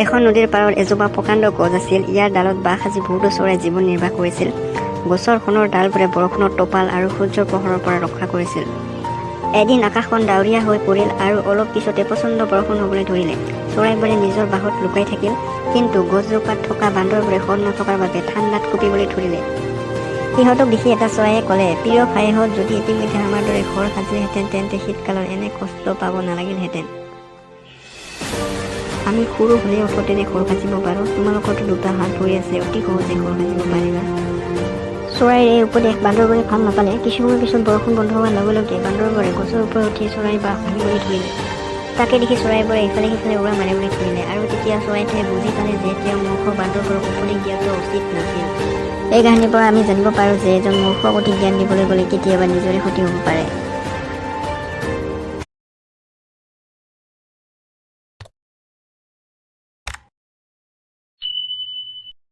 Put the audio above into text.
এখন নদীৰ পাৰত এজোপা প্ৰকাণ্ড গছ আছিল। ইয়াৰ ডালত বাহ সাজি বহুতো চৰাই জীৱন নিৰ্বাহ কৰিছিল। গছৰ সোণৰ ডালবোৰে বৰষুণৰ টোপাল আৰু সূৰ্যৰ পোহৰৰ পৰা ৰক্ষা কৰিছিল। এদিন আকাশখন ডাৱৰীয়া হৈ পৰিল আৰু অলপ পিছতে প্ৰচণ্ড বৰষুণ হ'বলৈ ধৰিলে। চৰাইবোৰে নিজৰ বাহত লুকাই থাকিল, কিন্তু গছজোপাত থকা বান্দৰবোৰে ঘৰ নথকাৰ বাবে ঠাণ্ডাত কঁপিবলৈ ধৰিলে। সিহঁতক দেখি এটা চৰাইয়ে ক'লে, "প্ৰিয় ভাইহঁত, যদি ইতিমধ্যে আমাৰ দৰে ঘৰ সাজিলেহেঁতেন, তেন্তে শীতকালত এনে কষ্ট পাব নালাগিলহেঁতেন। আমি সৰু হ'লেও সতেৰে ঘৰ সাজিব পাৰোঁ। তোমালোকৰতো দুটা হাত ভৰি আছে, অতি সহজে ঘৰ সাজিব পাৰিবা।" চৰাইৰ এই উপদেশ বান্দৰবোৰে ভাল নাপালে। কিছু সময় পিছত বৰষুণ বন্ধ হোৱাৰ লগে লগে বান্দৰবোৰে গছৰ ওপৰত উঠি চৰাইৰ বাহ ভাঙিবলৈ ধৰিলে। তাকে দেখি চৰাইবোৰে ইফালে সিফালে উৰা মাৰিবলৈ ধৰিলে আৰু তেতিয়া চৰাইটোৱে বুজি পালে যে তেওঁ মূৰ্খ বান্দৰবোৰক উপদেশ দিয়াটো উচিত নাছিল। এই কাহিনীৰ পৰা আমি জানিব পাৰোঁ যে এজন মূৰ্খক অতি জ্ঞান দিবলৈ গ'লে কেতিয়াবা নিজৰে ক্ষতি হ'ব পাৰে।